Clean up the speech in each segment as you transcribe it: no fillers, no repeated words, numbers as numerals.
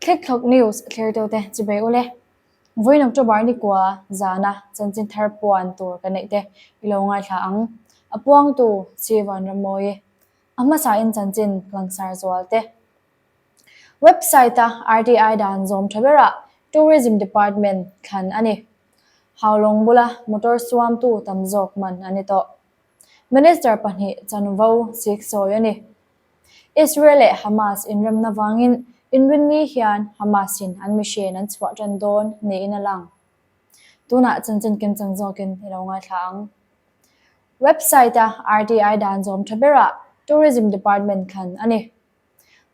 Thlikthlawk News thlertute chibei ule. Vawiin October ni kua zana chanchin thar puan tur ka neih te i lo ngaithla ang. A puangtu Chi Vanrammawi. A hmasain chanchin langsar zual te. Website-a RTI dan zawm tha berah Tourism Department thlan a ni. Haulawng bula motor suamtu tam zawk man a ni tawh. Minister pahnih chanvo siksawi a ni. Israel leh Hamas inremna vangin inrinni hian Hamas-in an mihrian an chhuah tan dawn niin a lang. Tunah chanchin kimchang zawkin i lo ngaithla ang. Website-a RTI dan zawm tha berah Tourism Department thlan a ni.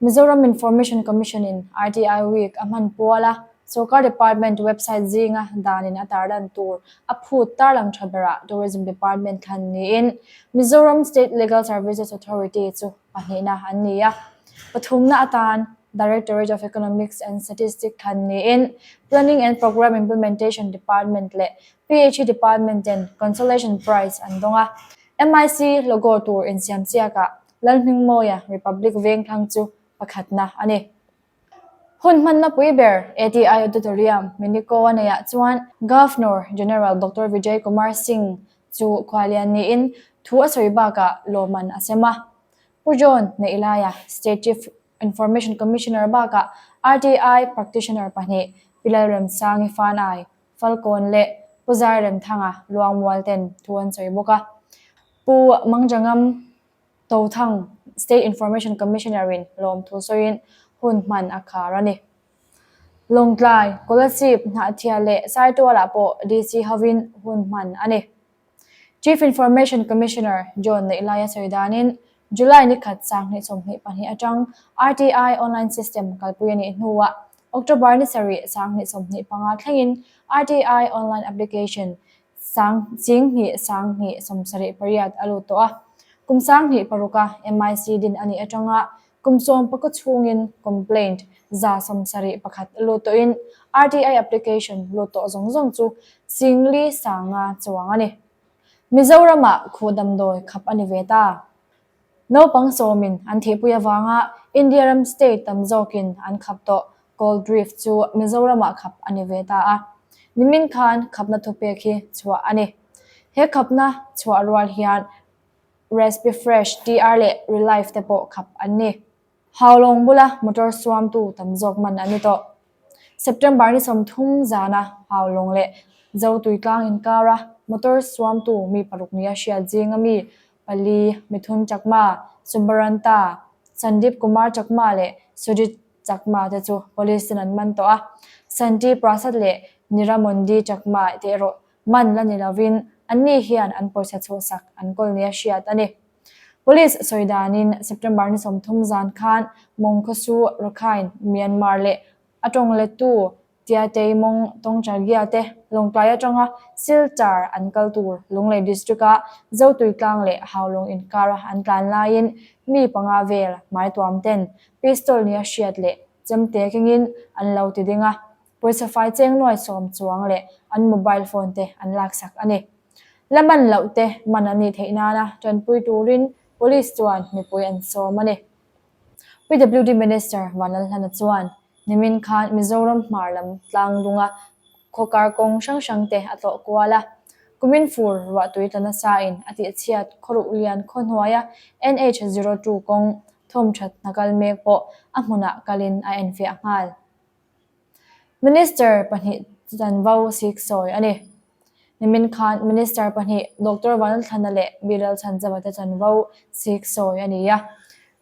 Mizoram Information Commission-in RTI Week a hman pual a, sorkar department website zinga danin a tarlan tur a phut tarlang tha berah Tourism Department thlan niin Mizoram State Legal Services Authority chu pahnihna an ni a. Pathumna atan Directorate of Economics and Statistics thlan niin Planning and Programme Implementation Department leh PHE Department ten Consolation Prize an dawng a. MIC logo tur insiamsiakah Lalhmingmawia Republic Vengthlang chu pakhatna a ni. Hun hmanna pui ber ATI Auditorium, Minico a neihah chuan Governor General Doctor Vijay Kumar Singh chu khualian niin thu a sawi bakah lawmman a sem a. Pu John Neihlaia, State Chief Information Commissioner bakah RTI Practitioner pahnih Pi Lalremsangi Fanai, Falkawn leh Pu Zairemthanga Luangmual ten thu an sawi bawk a. Pu Mangjangam Tothang, State Information Commissioner-in lawmthu sawiin hun hman a khar a ni. Lawngtlai, Kolasib, Hnahthial leh Saitualah pawh DC hovin hun hman a ni. Chief Information Commissioner John Neihlaia sawi danin July ni khat 2022 atang RTI online system kalpui a nih hnuah October ni sarih 2025 thlengin RTI online application sang 10 10 78 a lut tawh a. Kum 2006 a MIC din a nih atanga kum sawmpakaw chhungin complaint 71 lut tawhin RTI application lut tawh zawng zawng chu singli sanga chuang a ni. Mizoramah khuh damdawi khap a ni ve ta. Naupang sawmin an thihpui avanga India ram state tam zawkin an khap tawh Coldrif chu Mizoramah khap a ni ve ta a. Nimin khan khapna thupek hi chhuah a ni. He khapna chhuah rual hian Respifresh TR leh Relife te pawh khap an ni. Haulawng bula motor suamtu tam zawk man an ni tawh. September ni 30 zana Haulawng leh Zotuitlang inkara motor suamtu mi paruk nia hriat zinga mi pali Mithun Chakma, Subaranta, Sandeep Kumar Chakma leh Sujit Chakma te chu police ten an man tawh a. Santi Prasad leh Niramondi Chakma te erawh man la ni lovin anni hian an pawisa chhuahsak an kawl nia hriat a ni. Police sawi danin September ni 30 zan khan Mongkhosu Rakhine, Myanmar leh a tawng lettu Tiatei Mong Tawngchargia te Lawngtlai atanga Silchar an kal tur Lunglei District-a Zotuitlang leh Haulawng inkara an tlan laiin mi panga vel hmaituam ten pistol nia hriat leh chemte kengin an lo ti ding a, pawisa fai cheng nuai sawm chuang leh an mobile phone te an laksak a ni. La man loh te man an nih theih nana tanpui turin Police chuan mipui an sawm a ni. PWD Minister Vanlalhlana chuan nimin khan Mizoram hmar lam tlang dunga khawkar kawng hrang hrang te a tlawh kual a. Kumin fur ruahtui tla nasa in a tihchhiat khawruh lian khaw hnuaia NH 02 kawng thawmthat hna kal mek pawh a hmunah kalin a enfiah nghal. Minister pahnih chanvo siksawi a ni. Nimin khan Minister pahnih Doctor Vanlalthlana leh Bilal Chhanzava te chanvo siksawi a ni a.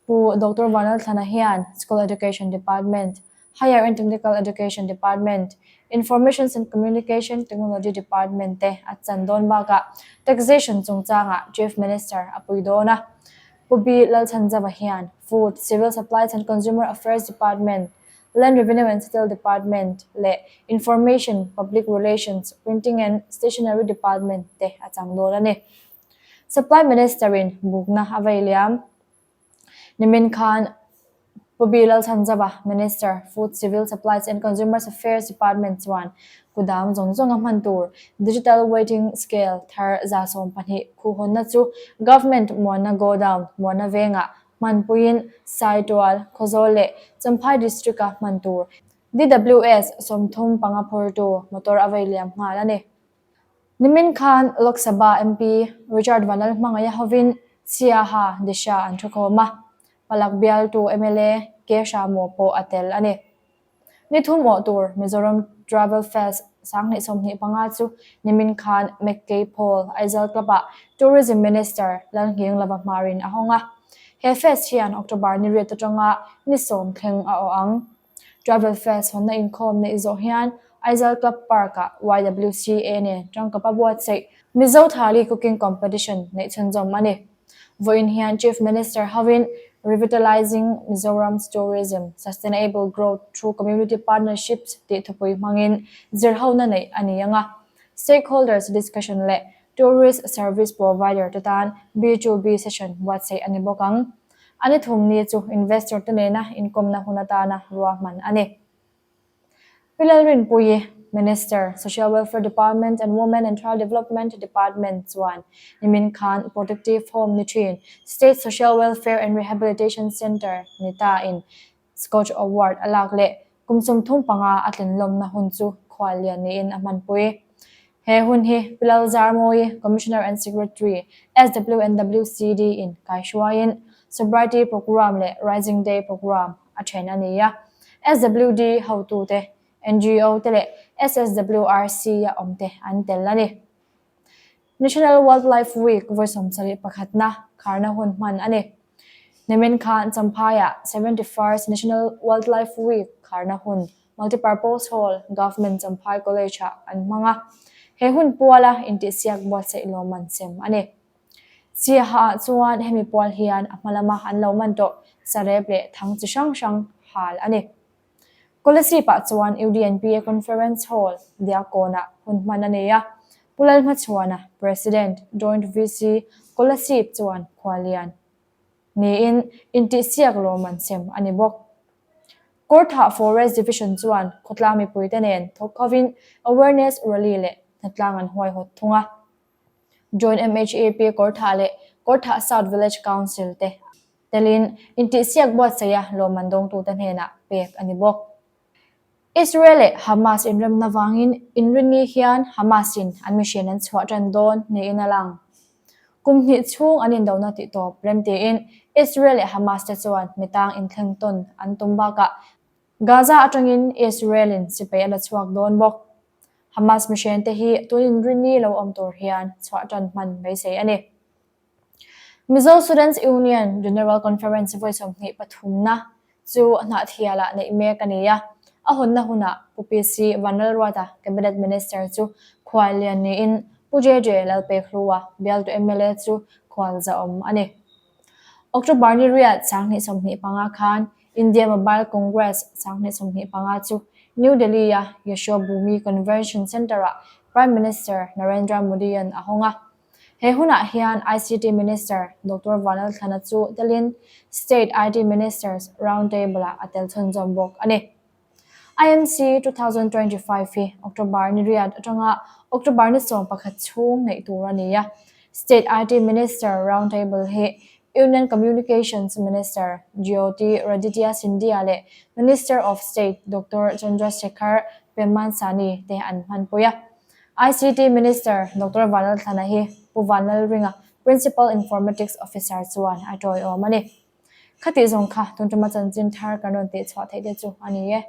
Pu Doctor Vanlalthlana hian School Education Department, Higher and Technical Education Department, Informations and Communication Technology Department te a chan dawn bakah Taxation chungchangah Chief Minister a pui dawn a. Pu B Lalchhanzava hian Food, Civil Supplies and Consumer Affairs Department, Land Revenue and Settle Department leh Information, Public Relations, Printing and Stationery Department te a chang dawn a ni. Supply Minister-in bukna a vei liam. Nimin khan Pu B. Lalchhanzava, Minister, Food, Civil Supplies and Consumers Affairs Department chuan kudam zawng zawnga hman tur Digital Weighting Scale thar 12 khuhhawnna chu Government Muanna Godown, Muanna Vengah hmanpuiin Saitual, Khawzawl leh Champhai District-a hman tur. DWS 35 phurtu motor a vei liam nghal a ni. Nimin khan Lok Sabha MP Richard Vanlalhmangaia hovin Siaha Disha an thukhawm a, Palak bialtu mla K Hramu pawh a tel a ni. Ni thum awh tur Mizoram Travel Fest 2025 chu nimin khan McKay Paul Aizawl Club-ah Tourism Minister Lalnghing Lava hmarin a hawng a. He fest hian October ni riat atanga ni sawm thleng a awh ang. Travel Fest hawnna inkhawm neih zawh hian Aizawl Club Park-ah YWCA nen tangkapa buatsaih Mizo Thali Cooking Competition neih chhunzawm a ni. Vawiin hian Chief Minister hovin Revitalising Mizoram's Tourism, Sustainable Growth Through Community Partnerships tih thupui hmangin zirhona neih a ni ang a. Stakeholders discussion leh Tourist Service Provider te tan B2B session buatsaih a ni bawk ang. A ni thum ni chu investor te nena inkawmna hun atana ruahman a ni. Pi Lalrinpuii, Minister, Social Welfare Department and Women and Child Development Department chuan nimin khan Protective Home ni thin State Social Welfare and Rehabilitation Centre ni ta in Skoch Award a lak leh kum 35 a tlinlawmna hun chu khuallian niin a hmanpui. He hun hi Pi Lalzarmawii, Commissioner and Secretary, SWNWCD in kaihruaiin Sobriety Programme leh Rising Day Programme a then a ni a. SWD hotute, ngo te leh SSWRC a awmte an tel a ni. National Wildlife Week vawi sawmsarih pakhatna kharna hun hman a ni. Nimin khan Champhaiah 71st National Wildlife Week kharna hun Multipurpose Hall, Government Champhai College-ah an hmang a. He hun puala intihsiak buatsaih lawmman sem a ni. Siaha ah chuan hemi pual hian a hma lama an lo man tawh sarep leh thang chi hrang hrang hal a ni. Kolasib ah chuan UDNPA Conference Hall, Diakkawnah hun hman a nei a. Pu Lalhmachhuana, President, Joint VC, Kolasib chuan khuallian niin intihsiak lawmman sem a ni bawk. Kawrthah Forest Division chuan khawtlang mipuite nen thawk khovin Awareness Rally leh hnatlang an huaihawt thung a. Joint MHAP Kawrthah leh Kawrthah South Village Council te telin intihsiak buatsaiha lawmman dawngtute hnenah pek a ni bawk. Israel leh Hamas inremna vangin inrinni hian Hamas-in an mihrian an chhuah tan dawn niin a lang. Kum hnih chhung an indona tih tawp rem tiin Israel leh Hamas te chuan mitang inthleng tawn an tum bakah Gaza atangin Israel-in sipai a la chhuak dawn bawk. Hamas mihriante hi tun inrinni lo awm tur hian chhuah tan hman beisei a ni. Mizo Students Union General Conference vawi sawmhnih pathumna chu Hnahthialah neih mek a ni a, a hawnna hunah Pu PC Vanlalruata Cabinet Minister chu khuallian niin Pu JJ Lalpekhlua bialtu mla chu khualzahawm a ni. October ni riat 2025 khan India Mobile Congress 2025 chu New Delhi-a Yashobhoomi Convention Centre-ah Prime Minister Narendra Modi-a'n a hawng a. He hunah hian ICT Minister Doctor Vanlalthlana chu telin State IT Ministers Round Table-ah a tel chhunzawm bawk a ni. IMC 2025 hi October ni riat atanga October ni 11 chhung neih tur a ni a. State IT Minister Round Table hi Union Communications Minister Jyotiraditya Scindia leh Minister of State Doctor Chandrasekhar Pemmansani te an hmanpui a. ICT Minister Doctor Vanlalthlana hi Pu Vanlalringa, Principal Informatics Officer chuan a tawiawm a ni. Khatih zawng kha tun tuma chanchin thar kan rawn tihchhuah theih te chu a ni e.